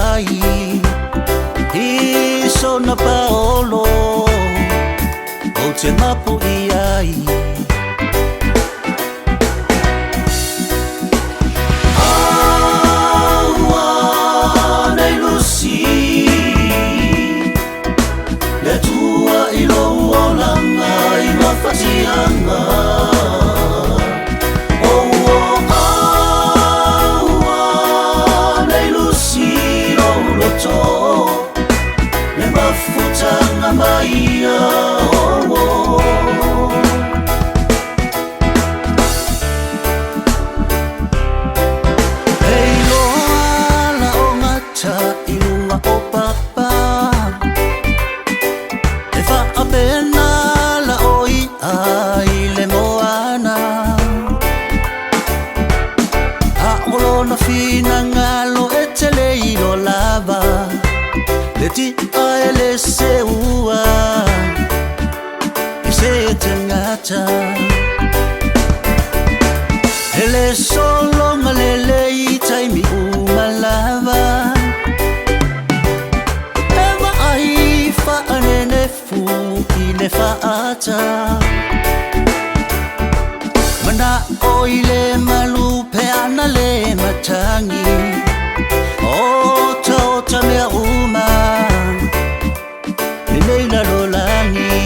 ai i sona paolo ou te mapu i ai. Aua nei lusi le tua i lou olaga i mafatiaga. Aua nei lusi lou loto le mafutaga maia. E iloa la o gata i luga o papa, e faapena la o i'a i le moana. A o lona finagalo e tele i lo lava, le ti'a e le seua i se tagata. E le sologa lelei taimi uma lava, e vaai faanenefu i le faata. Mana'o i le malu pe ana le matagi, otaota mea uma lenei lalolagi.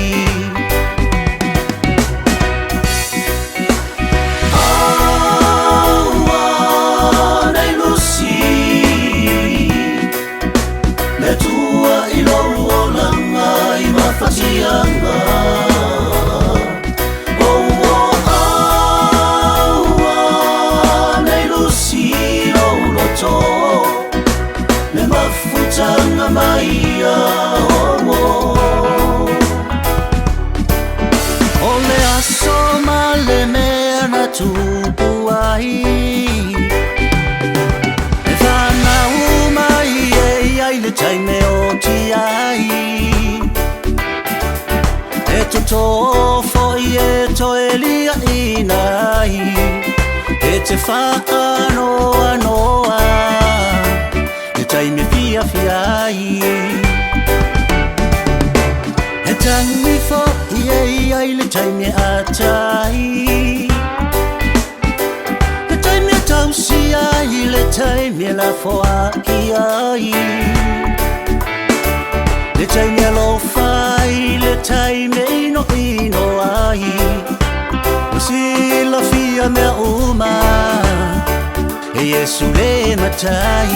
Aua nei lusi le tua i lou olaga i mafatiaga. Aua nei lusi lou loto le mafutaga maia. O le aso ma le mea na tupu ai, e fanau mai e ai le taime o tiai. E toto foi e toe liaʻina ai, e te faanoanoa le taimi fiafia ai. E tagi foʻi e ai le taimi e atai, le taimi e tausi ai, le taimi e lafoaʻi ai, le taimi alofa ai, le taimi e inoino ai. Ua silafia mea uma e Iesu le Matai.